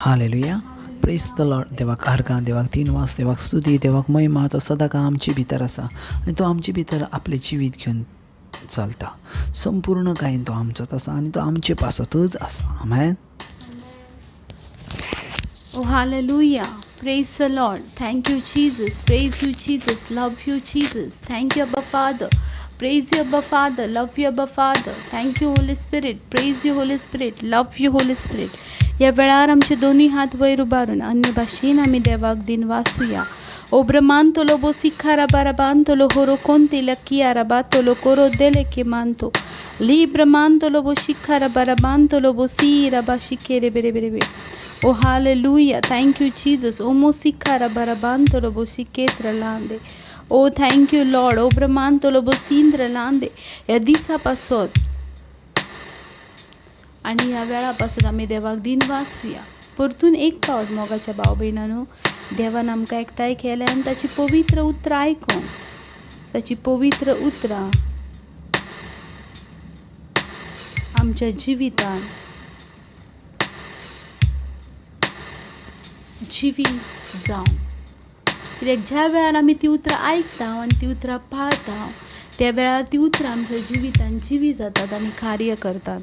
Hallelujah, प्रेज the Lord. देवाक आर्गां, देवाक तीन वास, देवाक स्तुती, देवाक महिमा. तो सदांकाळ आमचे भितर आसा आनी तो आमचे भितर आपलें जिवीत घेवन चलता. संपूर्ण कांय तो आमचोच आसा आनी तो आमचे पासतूच आसा. आमेन. Oh, hallelujah. Praise the Lord. Thank you, Jesus. Praise you, Jesus. Love you, Jesus. Thank you, Abba Father. Praise you, Abba Father. Love you, Abba Father. Thank you, Holy Spirit. Praise you, Holy Spirit. Love you, Holy Spirit. ह्या वेळार आमचे दोनूय हात वयर उबारून अन्य भाशेन आमी देवाक दिनवासुया. ओ ब्रह्मांतलो बोसिखारा बाराबांतलो होरो कोंते लकियारा बातलो कोरो देले के मानतो ली ब्रह्मांतलो बोशिखारा बाराबांतलो बोसीरा बाशिकेरे बेरे बेरे बे. ओ hallelujah, thank you Jesus. ओ मोसिखारा बाराबांतलो बोशिकेत्र लांदे. ओ thank you Lord. ओ ब्रह्मांतलो बोसिंद्र लांदे. ह्या दिसा पासत आनी ह्या वेळा पासून आमी देवाक दिनवासुया. परतून एक फावट मोगाच्या भाव भयणांनो, देवान आमकां एकठांय केलें आनी ताची पवित्र उतरां आयकूंक, ताची पवित्र उतरां आमच्या जिवितान जिवी जावं. कित्याक ज्या वेळार आमी ती उतरां आयकता आनी ती उतरां पाळता त्या वेळार ती उतरां आमच्या जिवितान जिवी जातात आनी कार्य करतात.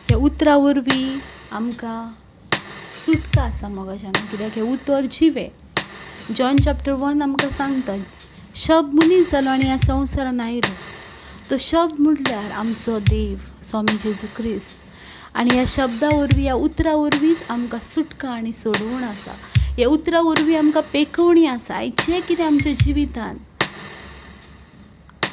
ह्या उतरां वरवीं आमकां सुटका आसा मोगाच्यान, कित्याक हें उतर जिवें. जॉन चॅप्टर 1 आमकां सांगता, शब्द मनीस जालो आनी ह्या संवसारान आयलो. तो शब्द म्हटल्यार आमचो देव स्वामी जेजू क्रिस्त. आनी ह्या शब्दा वरवीं, ह्या उतरां वरवींच आमकां सुटका आनी सोडवण आसा. ह्या उतरां वरवीं आमकां पेखवणी आसा. जें कितें आमच्या जिवितान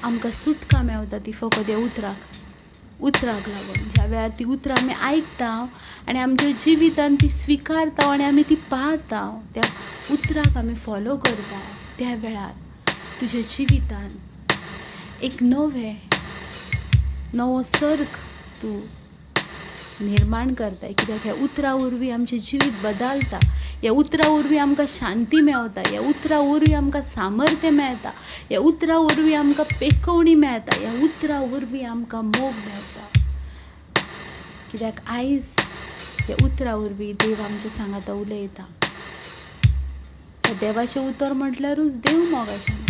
आमकां सुटका मेवता ती फकत ह्या उतराक लागून. ज्या वेळार ती उतरां आमी आयकता आनी आमच्या जिवितान ती स्विकारता आनी आमी ती पाळता, त्या उतराक आमी फॉलो करता, त्या वेळार तुज्या जिवितान एक नवो सर्ग तूं निर्माण करताय. कित्याक ह्या उतरां वरवीं आमचें जिवीत बदलता. ह्या उतरां वरवीं आमकां शांती मेवता. ह्या उतरां वरवीं आमकां सामर्थ्य मेळटा. ह्या उतरां वरवीं आमकां पेखवणी मेळटा. ह्या उतरां वरवीं आमकां मोग मेळटा. कित्याक आयज ह्या उतरां वरवीं देव आमच्या सांगाता उलयता. ह्या देवाचें उतर म्हटल्यारूच देव मोगाचें.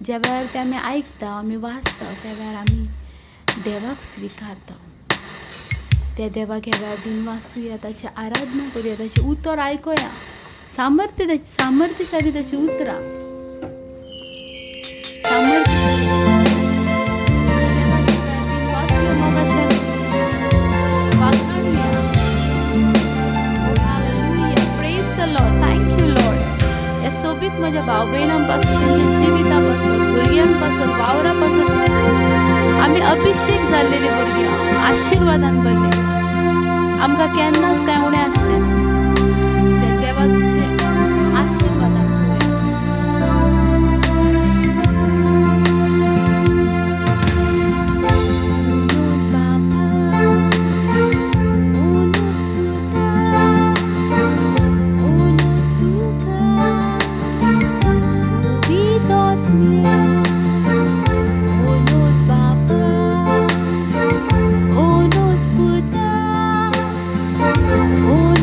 ज्या वेळार तें आमी आयकता, आमी वाचता, त्या वेळार आमी देवाक स्विकारता. त्या देवाक ह्या वेळार दिनवासुया, ताची आराधना करुया, ताचें उतर आयकुया. सामर्थ्यशाली ताची उतरां, देवाक ह्या वेळार दिनवासुया, मोगाच्यान वाखाणुया. Hallelujah, praise the Lord, thank you Lord. ह्या सोबीत म्हज्या भाव भयणां पासत, तेंच्या जिविता पासत, भुरग्यां पासत, वावरा पासत आमी अभिशेक जाल्लेले भुरगीं, आशिर्वादान भरलेले. आमकां केन्नाच कांय उणें आसचें ना. देवाचे आशिर्वाद आमचे वयर आसा. Oh,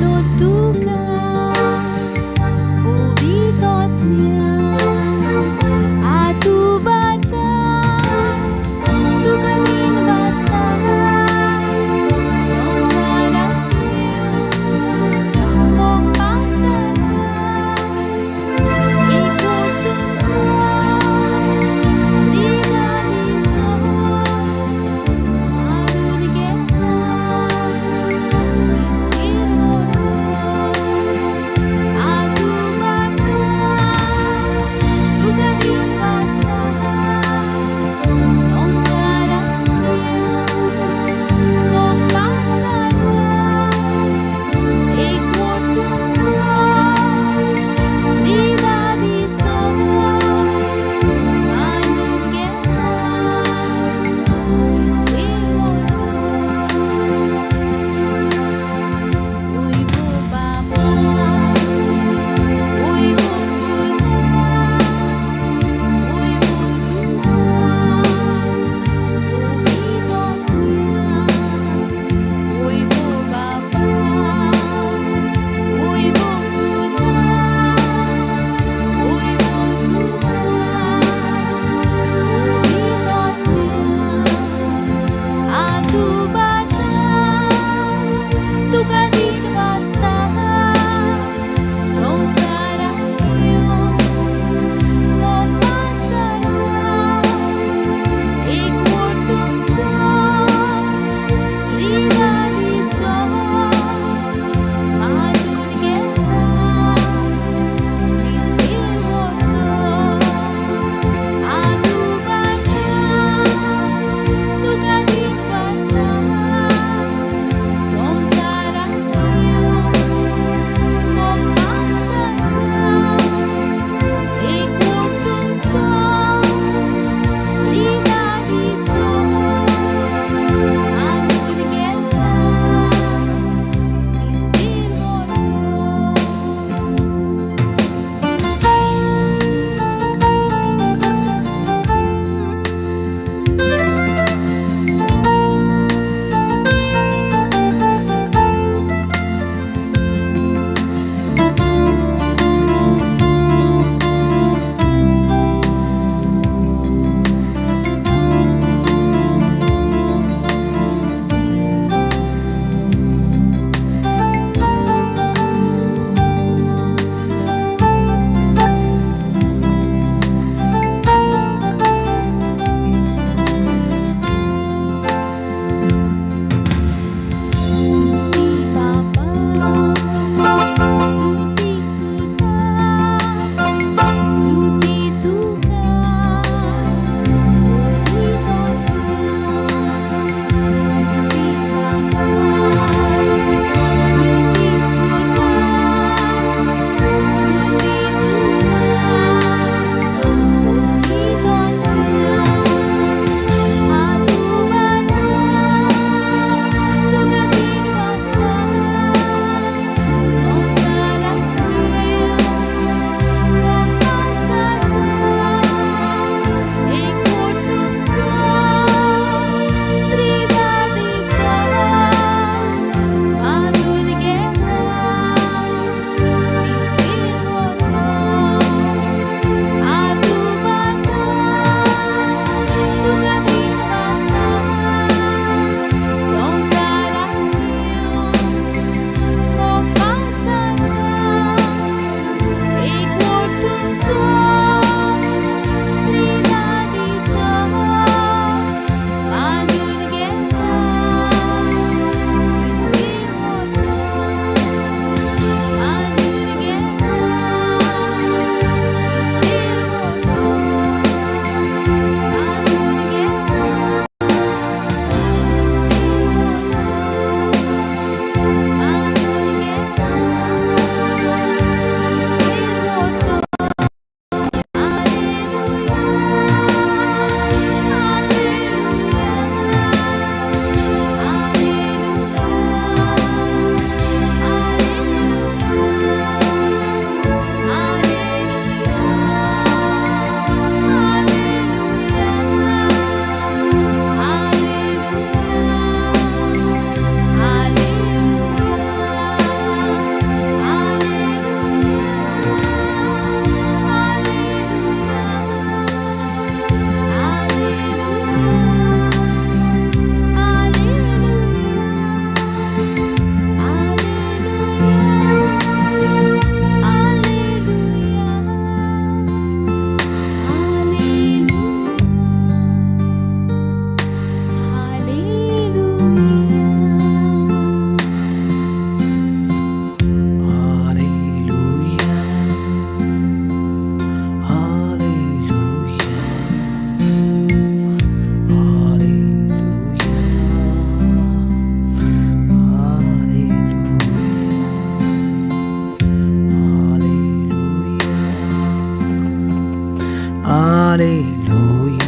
hallelujah,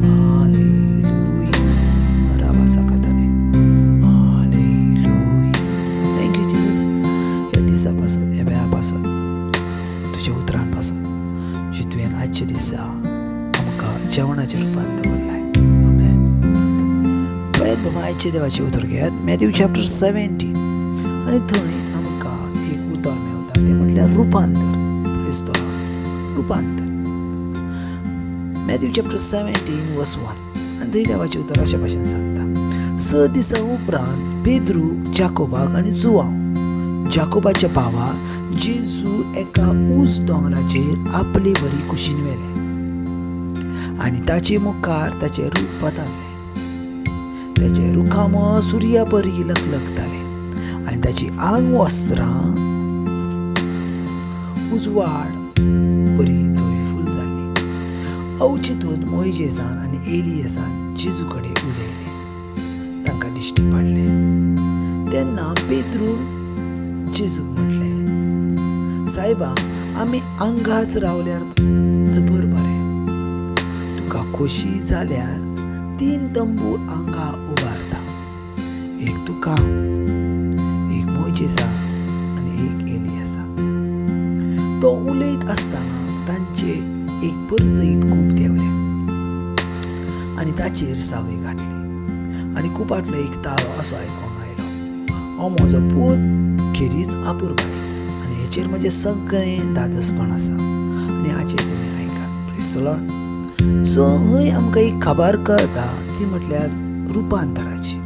hallelujah. रावा साकाताने. हालेलुया. Thank you Jesus. ह्या दिसा पासत, ह्या वेळा पासत, तुज्या उतरान पासत जी तुवें आजच्या दिसा आमकां जेवणाच्या रुपान दवरलाय. आमेन. पळयात बाबा, आयच्या देवाचें उतर घेयात, मॅथ्यू चॅप्टर 17, आनी थंय आमकां एक उतर मेवता तें म्हटल्यार रुपांतर. क्रिस्तो रुपांतर. मॅथ्यू चॅप्टर 17 वर्स 1, आनी थंय देवाचें उतर अशे भाशेन सांगता, 6 दिसां उपरांत पेद्रू, जाकोबाक आनी जुवांव, जाकोबाच्या भावा जेजू एका ऊंच दोंगराचेर आपले वरी कुशीन व्हेले आनी ताचे मुखार ताचें रूप बदल्लें. ताचें रुखामळ सुर्या परी लखलखतालें आनी ताची आंग वस्त्रां उजवाड परी धवी फूल जाल्ली. अवचितून मोयजेसान आनी एलियसान जेजू कडेन उलयले, तांकां दिश्टी पडलें. तेन्ना पेत्रून जेजूक म्हटलें, सायबा, आमी आंगाच रावल्यार जबर बरें. तुका खोशी जाल्यार 3 तंबू आंगा उबारता, एक तुका, एक मोयजेसा आनी एक एलियसा. तो उलयत आसतना तांचे एक परजयत कूप देंवलें आनी ताचेर सावळी घातली आनी कुपांतलो एक तारो असो आयकोंक आयलो, हो म्हजो पूत खेरीज आपुरबायेचो आनी हेचेर म्हजें सगळें दादसपण आसा आनी हाचेर तुमी आयकात. Praise the Lord. सो हय आमकां एक खबर कळटा ती म्हटल्यार रुपांतराची.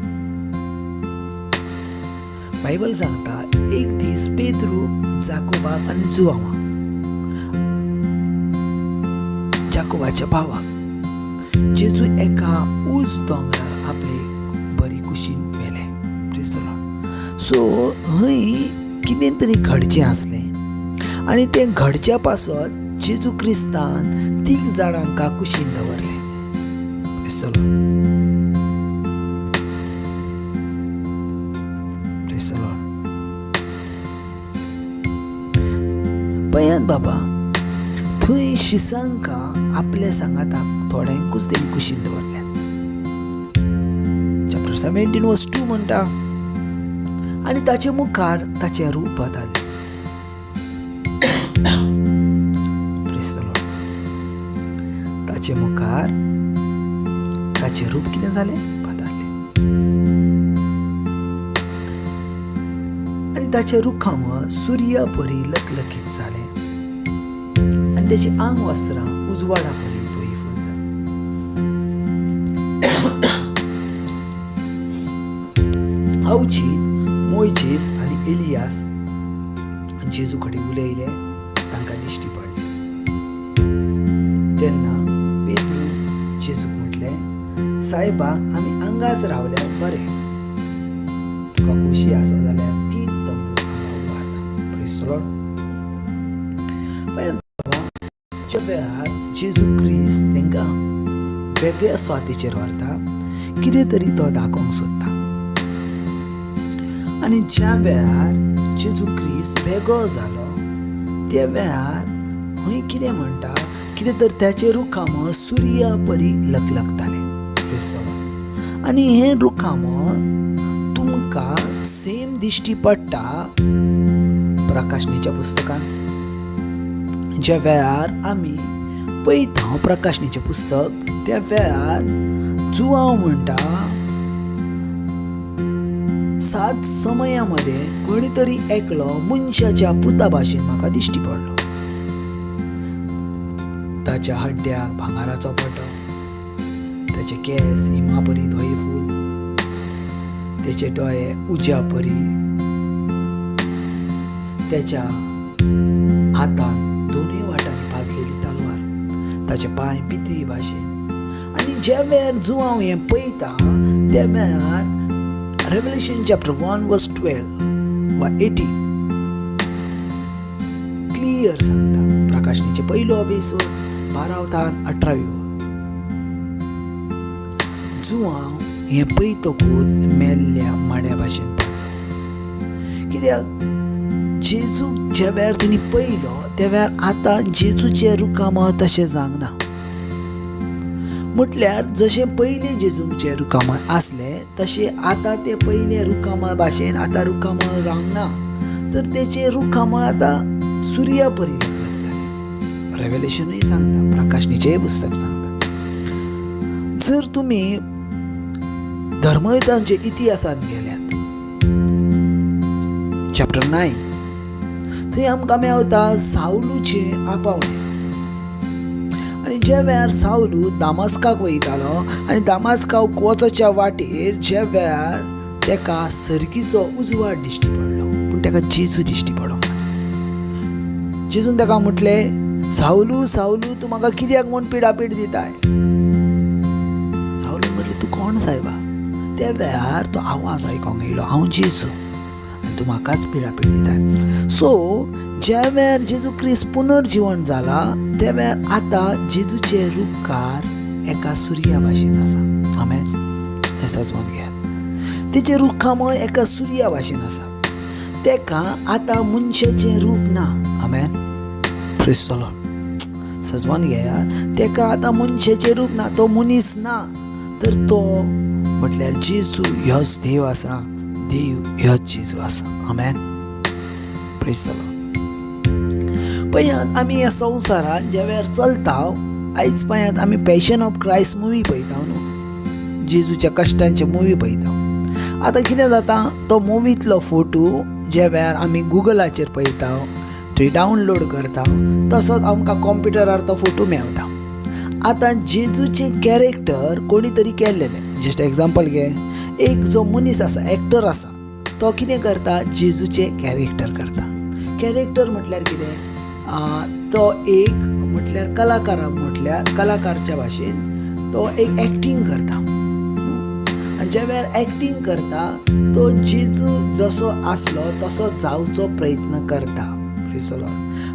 बायबल सांगता, एक दीस पेद्रू, जाकोबाक आनी जुवांवाक, जाकोबाच्या भावाक, जेजू एका ऊंच दोंगरार आपले बरी कुशीन व्हेले. Praise the Lord. सो हय कितें तरी घडचें आसलें आनी तें घडच्या पासत जेजू क्रिस्तान 3 जाणांका कुशीन दवरले. Praise the Lord. Praise the Lord. पळयात बाबा, थंय शिसांकां आपल्या सांगाताक थोड्यांकूच तेणी कुशीन दवरल्यात. चॅप्टर 17 वर्स 2 म्हणटा, आनी ताचे मुखार ताचें रूप बदल्लें. Praise the Lord. ताचे मुखार ताचें रूप कितें जालें? बदल्लें. आनी ताचें रुखामळ सुर्या परी लखलखीत जालें आनी ताची आंग वस्त्रां उजवाडा परी धवी फूल जाली. अवचीत मोयजेस आनी एलियास जेजू कडेन उलयले, तांकां दिश्टी पडलें. तेन्ना पेद्रू जेजूक म्हटलें, सायबा, आमी आंगाच रावल्यार बरें. तुका खोशी आसा जाल्यार 3 तंबू हांगा उबारता. Praise the Lord. पळयात बाबा, ज्या वेळार जेजू क्रिस्त तांकां वेगळ्या स्वातीचेर व्हरता, कितें तरी तो दाखोवंक सोदता. आनी ज्या वेळार जेजू क्रिस्त वेगळो जालो त्या वेळार हय कितें म्हणटा, कितें तर ताचें रुखामळ सुर्या परी लखलखतालें. Praise the Lord. आनी हें रुखामळ तुमकां सेम दिश्टी पडटा प्रकाशनीच्या पुस्तकान. ज्या वेळार आमी पळयता प्रकाशनीचें पुस्तक, त्या वेळार जुवांव म्हणटा, 7 समया मदें कोणी तरी एकलो मनशाच्या पुता भाशेन म्हाका दिश्टी पडलो. ताच्या हड्ड्याक भांगराचो पटो, ताचे केंस हिमा परी धवी फूल, ताचे दोळे उज्या परी, ताच्या हातान दोनूय वाटांनी भाजलेली तलवार, ताचे पांय पितळी भाशेन. आनी ज्या वेळार जुवांव हें पळयता त्या वेळार रेवलेशन चॅप्टर 1 वर्स 12 वा 18 क्लियर सांगता. प्रकाशनीचे पयलो अभिसोद 12 18वी ओळ, जुवांव हें पळयतकूच मेल्ल्या माड्या भाशेन पडलो. कित्याक जेजूक ज्या वेळार तेणी पळयलो त्या वेळार आतां जेजूचें रुखामळ तशें जावंक ना. म्हटल्यार जशें पयलीं जेजूचें रुखामळ आसलें तशें आतां तें पयलें रुखामळ भाशेन आतां रुखामळ जावंक ना. तर तेचें रुखामळ आतां सुर्या परी लखलखतालें. रेवलेशनूय सांगता, प्रकाशनीचेंय पुस्तक सांगता. जर तुमी धर्मयुतांच्या इतिहासांत गेल्यात चॅप्टर 9 थंय आमकां मेवता सावलूचें आपावणें. आनी ज्या वेळार सावलू दामास्काक वयतालो आनी दामास्काक वचच्या वाटेर ज्या वेळार तेका सर्गीचो उजवाड दिश्टी पडलो, पूण तेका जेजू दिश्टी पडोंक ना. जेजून तेका म्हटलें, सावलू सावलू तूं म्हाका कित्याक म्हूण पिडापीड दिताय? सावलून म्हटलें, तूं कोण सायबा? त्या वेळार तो आवाज आयकोंक येयलो, हांव जेजू आनी तूं म्हाकाच पिडापीड दिताय. सो ज्या वेळार जेजू क्रिस्त पुनर्जिवन जाला त्या वेळार आतां जेजूचें रुपकार एका सुर्या भाशेन आसा. आमेन. हें सजवून घेयात. तेचें रुखामळ एका सुर्या भाशेन आसा. तेका आतां मनशाचें रूप ना. आमेन. Praise the Lord. सजवून घेयात, तेका आतां मनशाचें रूप ना, तो मनीस ना, तर तो म्हटल्यार जेजू ह्योच देव आसा, देव ह्योच जेजू आसा. आमेन. Praise the Lord. पळयात आमी ह्या संवसारांत ज्या वेळार चलता, आयज पळयात आमी पॅशन ऑफ क्रायस्ट मुवी पळयता न्हू, जेजूच्या कश्टांचे मुवी पळयता. आतां कितें जाता, तो मुवींतलो फोटो ज्या वेळार आमी गुगलाचेर पळयता, थंय डावनलोड करता, तसोच आमकां कॉम्प्युटरार तो फोटो मेवता. आतां जेजूचें कॅरेक्टर कोणी तरी केल्लेलें, जस्ट एग्जाम्पल घे, एक जो मनीस आसा, एक्टर आसा, तो कितें करता, जेजूचें कॅरेक्टर करता. कॅरेक्टर म्हटल्यार कितें, तो एक म्हटल्यार कलाकारा, म्हटल्यार कलाकारच्या भाशेन तो एक एक्टींग करता. आनी ज्या वेळार एक्टींग करता तो जेजू जसो आसलो तसो जावचो प्रयत्न करता.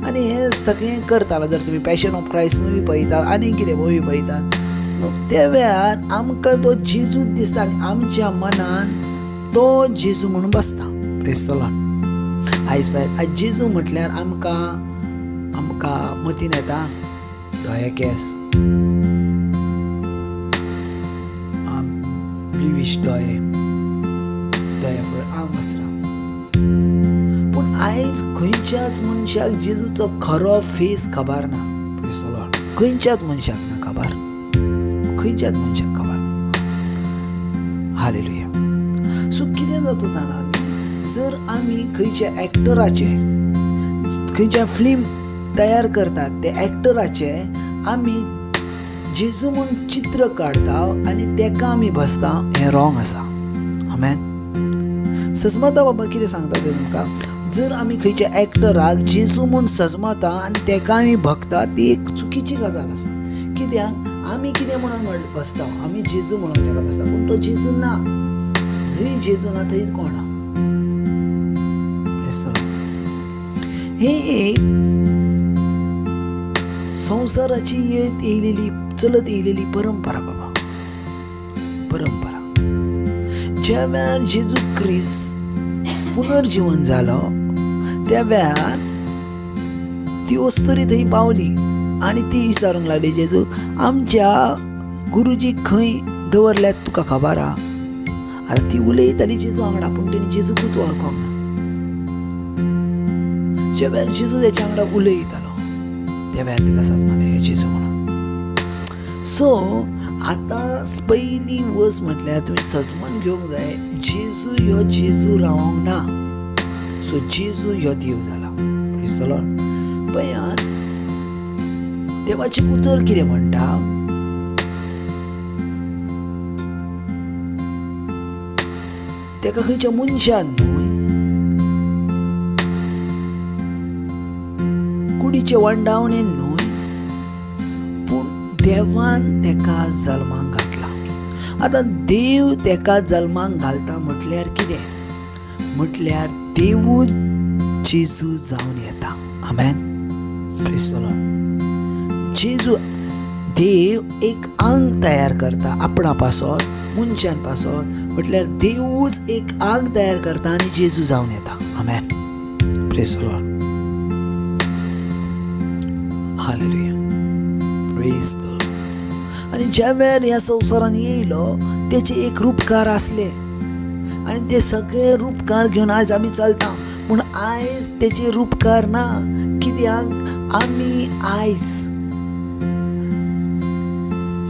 आनी हें सगळें करतालो. जर तुमी पॅशन ऑफ क्रायस्ट मुवी पळयतात आनी कितें मुवी पळयतात त्या वेळार आमकां तो जेजू दिसता आनी आमच्या मनान तो जेजू म्हणून बसता. Praise the Lord. आयज पळय, आयज जेजू म्हटल्यार आमकां आमकां मतीन येता धवे केंस, ब्लुवीश दोळे, दोळ्या फुडें आंग वस्त्रां. पूण आयज खंयच्याच मनशाक जेजूचो खरो फेस खबर ना. Praise the Lord. खंयच्याच मनशाक ना खबर, खंयच्याच मनशाक खबर. हालेलुया. सो कितें जाता जाणा, जर आमी खंयच्या एक्टराचे खंयच्या फिल्म तयार करतात ते एक्टराचे आमी जेजू म्हूण चित्र काडता आनी तेका आमी बसता, हें रॉंग आसा. आमेन. सजमता बाबा कितें सांगता तें तुमकां, जर आमी खंयच्या एक्टराक जेजू म्हूण सजमता आनी तेका आमी भगता, ती एक चुकीची गजाल आसा. कित्याक आमी कितें म्हणून बसता, आमी जेजू म्हणून तेका बसता, पूण तो जेजू ना. जंय जेजू ना थंय कोण ना. हे एक संवसाराची येत येयलेली, चलत येयलेली परंपरा बाबा, परंपरा. ज्या वेळार जेजू क्रिस्त पुनर्जिवन जालो त्या वेळार ती अस्तुरी थंय पावली आनी ती विचारूंक लागली, जेजू आमच्या गुरुजी खंय दवरल्यात तुका खबर आहा? आतां ती उलयताली जेजू वांगडा, पूण तेणी जेजूकूच वळखोंक ना. ज्या वेळार जेजू तेच्या वांगडा उलयतालो त्या वेळार तिका सजमालें हें जेजू म्हणून. सो आतां पयली वस्त म्हटल्यार तुमी सजमन घेवंक जाय, जेजू ह्यो जेजू रावोंक ना. सो जेजू ह्यो देव जाला. Praise the Lord. पळयात देवाचें उतर कितें म्हणटा, तेका खंयच्या मनशान न्हय, कुडीचे वंडावणेन न्हय, पूण देवान तेका जल्माक घातला. आतां देव तेका जल्माक घालता म्हटल्यार कितें, म्हटल्यार देवूच जेजू जावन येता. आमेन. Praise the Lord. जेजू देव एक आंग तयार करता आपणा पासत, मनशान पासत, म्हटल्यार देवूच एक आंग तयार करता आनी जेजू जावन येता. आमेन. Praise the Lord. Hallelujah. Praise the Lord. आनी ज्या वेळार ह्या संवसारान येयलो तेचे एक रुपकार आसले आनी ते सगळे रुपकार घेवन आयज आमी चलता, पूण आयज तेचे रुपकार ना. कित्याक आमी आयज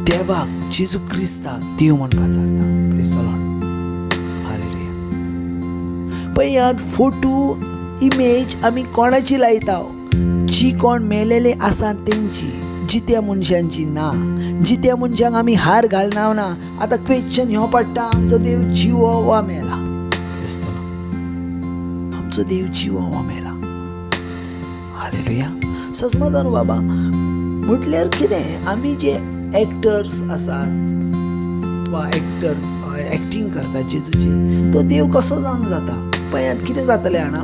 देवाक, जेजू क्रिस्ताक देव म्हण पाचारता. Praise the Lord. Hallelujah. पळयात, फोटो इमेज आमी कोणाची लायता? जी कोण मेलेले आसा तेंची, जित्या मनशांची ना. जित्या मनशांक आमी हार घालना ना. आतां क्वेश्चन ह्यो पडटा, आमचो देव जिवो वा मेला? आमचो देव जिवो वा मेला? हालेलुया. सजमता न्हू बाबा. म्हटल्यार कितें, आमी जे एक्टर्स आसात वा एक्टर एक्टींग करतात जेजूची, तो देव कसो जावंक जाता? पळयात कितें जातलें जाणा,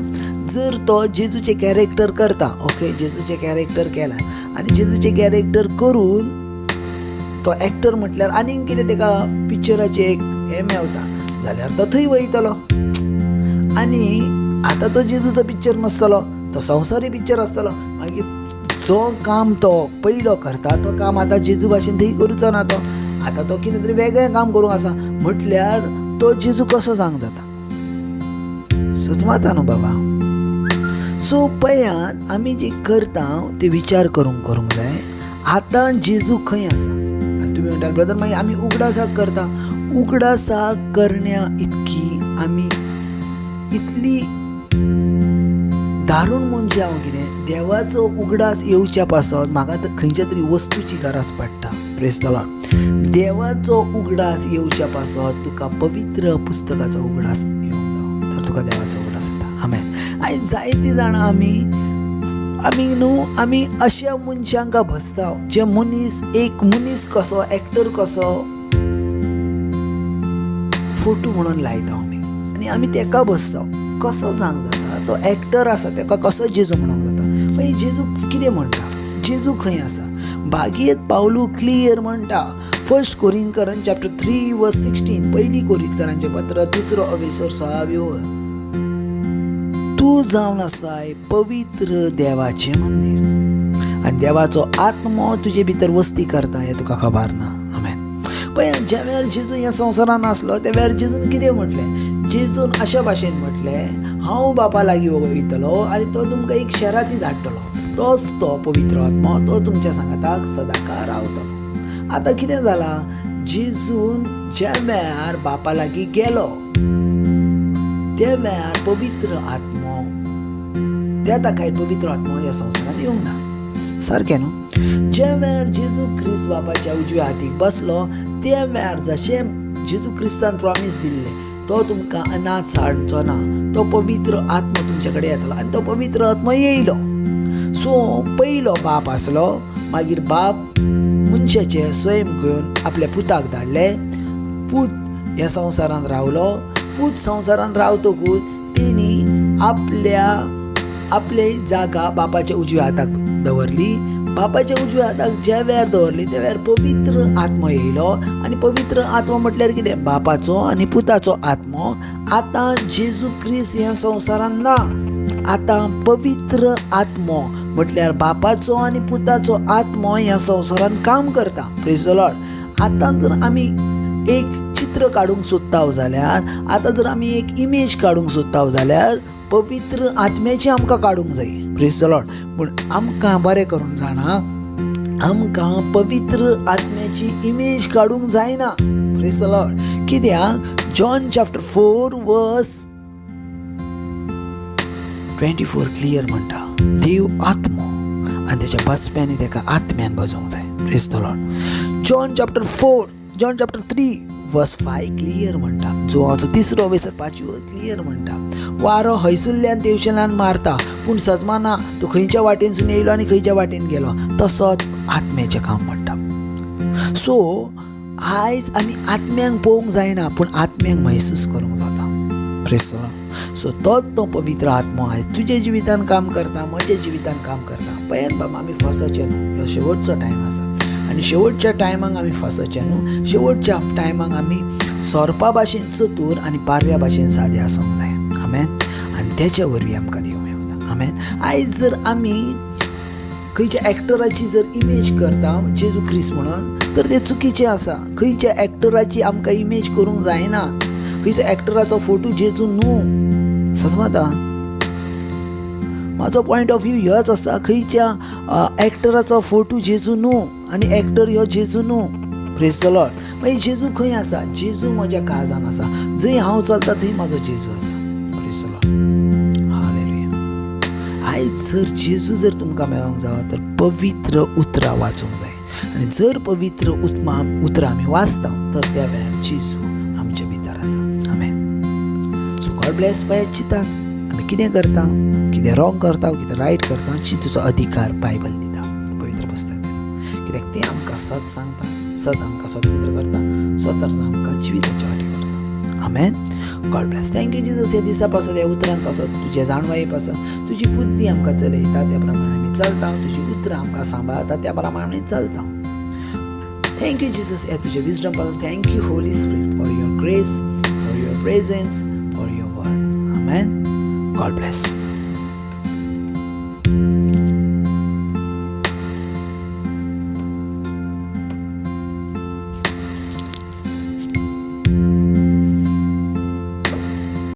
जर तो जेजूचें कॅरेक्टर करता, ओके, जेजूचें कॅरेक्टर केलां आनी जेजूचें कॅरेक्टर करून तो एक्टर म्हटल्यार आनीक कितें तेका पिक्चराचें एक हें मेवता जाल्यार तो थंय वयतलो. आनी आतां तो जेजूचो पिक्चर नासतलो, तो संवसारी पिक्चर आसतलो. मागीर जो काम तो पयलो करता तो काम आतां जेजू भाशेन थंय करूचो ना. तो आतां तो कितें तरी वेगळें काम करूंक आसा, म्हटल्यार तो जेजू कसो जावंक जाता? सजमाता न्हू बाबा. सो पळयात, आमी जे करता ते विचार करूंक करूंक जाय. आतां जेजू खंय आसा? आनी तुमी म्हणटात, ब्रदर मागीर आमी उगडासाक करता. उगडासाक करण्या इतकी आमी इतली दारूण मनशां हांव कितें, देवाचो उगडास येवच्या पासत म्हाका खंयच्या तरी वस्तूची गरज पडटा. Praise the Lord. देवाचो उगडास येवच्या पासत तुका पवित्र पुस्तकाचो उगडास येवंक जावो, तर तुका देवाचो उगडास येता. आमेन. आयज जायतीं जाणां आमी आमी न्हू आमी अश्या मनशांक भसता जे मनीस एक मनीस कसो एक्टर कसो फोटो म्हणून लायता आमी, आनी आमी तेका बसता. कसो जावंक जाता? तो एक्टर आसा, तेका कसो जेजू म्हणूंक जाता? मागीर जेजू कितें म्हणटा? जेजू खंय आसा? भागयत पावलू क्लियर म्हणटा, 1 कोरिंथकरां चॅप्टर 3 वर्स 16, पयली कोरिंथकरांचें पत्र 3 अवेसर 16 ओळ, तूं जावन आसाय पवित्र देवाचें मंदीर आनी देवाचो आत्मो तुजे भितर वस्ती करता हें तुका खबर ना. आमेन. पळय, ज्या वेळार जेजू ह्या संवसारान आसलो त्या वेळार जेजून कितें म्हटलें? जेजून अशा भाशेन म्हटलें, हांव बापा लागीं वयतलो आनी तो तुमकां एक शेराती धाडटलो, तोच तो पवित्र आत्मो, तो तुमच्या सांगाताक सदांकाळ रावतलो. आतां कितें जालां, जेजून ज्या वेळार बापा लागीं गेलो त्या वेळार पवित्र आत्मो त्या ताकाय पवित्र आत्मो ह्या संवसारांत येवंक ना. सारकें न्हू? ज्या वेळार जेजू क्रिस्त बापाच्या उजव्या हातीक बसलो त्या वेळार जशें जेजू क्रिस्तान प्रॉमीस दिल्लें, तो तुमकां अनाथ साडचो ना, तो पवित्र आत्मो तुमचे कडेन येतलो. आनी तो पवित्र आत्मो येयलो. सो पयलो बाप आसलो, मागीर बाप मनशाचें स्वयं घेवन आपल्या पुताक धाडलें. पूत ह्या संवसारांत रावलो. पूत संवसारांत रावतकूच तेणी आपल्या आपले जागा बापाच्या उजव्या हाताक दवरली. बापाच्या उजव्या हाताक ज्या वेळार दवरली त्या वेळार पवित्र आत्मो येयलो. आनी पवित्र आत्मो म्हटल्यार कितें? बापाचो आनी पुताचो आत्मो. आतां जेजू क्रिस्त ह्या संवसारांत ना. आतां पवित्र आत्मो म्हटल्यार बापाचो आनी पुताचो आत्मो ह्या संवसारांत काम करता. Praise the Lord. आतां जर आमी एक चित्र काडूंक सोदता जाल्यार, आतां जर आमी एक इमेज काडूंक सोदता जाल्यार पवित्र आत्म्याची आमकां काडूंक जाय. Praise the Lord. पूण आमकां बरें करूंक जाणा, आमकां पवित्र आत्म्याची इमेज काडूंक जायना. Praise the Lord. कित्याक? जॉन चॅप्टर 4 वर्स 24 क्लियर म्हणटा, देव आत्मो आनी तेच्या बसप्यांनी तेका आत्म्यान बसोवंक जाय. Praise the Lord. John chapter 4, John chapter 3 verse 5 clear म्हणटा, जुवाचो 3 वेसर 5 क्लियर म्हणटा, वारो हयसुल्ल्यान तेवशेल्यान मारता पूण सजमाना तो खंयच्या वाटेनसून येयलो आनी खंयच्या वाटेन गेलो, तसोच आत्म्याचें काम म्हणटा. सो आयज आमी आत्म्यांक पळोवंक जायना पूण आत्म्यांक महसूस करूंक जाता. Praise the Lord. सो तोच तो पवित्र आत्मो आयज तुज्या जिवितान काम करता, म्हज्या जिवितान काम करता. पळयात बाबा, आमी फसोचे न्हू. ह्यो शेवटचो टायम आसा आनी शेवटच्या टायमाक आमी फसोचे न्हू. शेवटच्या टायमाक आमी सोरपा भाशेन चतूर आनी पारव्या भाशेन सादे आसूंक जाय. आमेन. आनी तेच्या वरवीं आमकां देव मेवता. आमेन. आयज जर आमी खंयच्या एक्टराची जर इमेज करता जेजू क्रिस्त म्हणून, तर तें चुकीचें आसा. खंयच्या एक्टराची आमकां इमेज करूंक जायना. खंयच्या एक्टराचो फोटो जेजू न्हू. सजमाता म्हाजो पॉयंट ऑफ व्यू ह्योच आसा. खंयच्या एक्टराचो फोटो जेजू न्हू आनी एक्टर ह्यो जेजू न्हू. Praise the Lord. मागीर जेजू खंय आसा? जेजू म्हज्या काळजान आसा. जंय हांव चलता थंय म्हाजो जेजू आसा. Praise the Lord. Hallelujah. आयज जर जेजू जर तुमकां मेळोंक जावो तर पवित्र उतरां वाचूंक जाय. आनी जर पवित्र उतरां आमी वाचता तर त्या वेळार जेजू आमच्या भितर आसा. आमेन. सो गॉड ब्लेस. पळय चिंता आमी कितें करता, कितें रॉंग करता, कितें रायट करता, चिंतूचो अधिकार बायबल दिता, पवित्र पुस्तक दिता. कित्याक तें आमकां सत सांगता, सत आमकां स्वतंत्र करता, स्वतंत्र आमकां जिविताच्या वाटे करता. आमेन. God bless. Thank you Jesus. ह्या दिसा पासत, ह्या उतरान पासत, तुज्या जाणवाये पासत, तुजी बुद्धी आमकां चलयता त्या प्रमाणे आमी चलता. तुजी उतरां आमकां सांबाळता त्या प्रमाणे आमी चलता. Thank you Jesus ह्या तुज्या विजडम पासून. Thank you Holy Spirit for your grace, for your presence, for your word. Amen. God bless.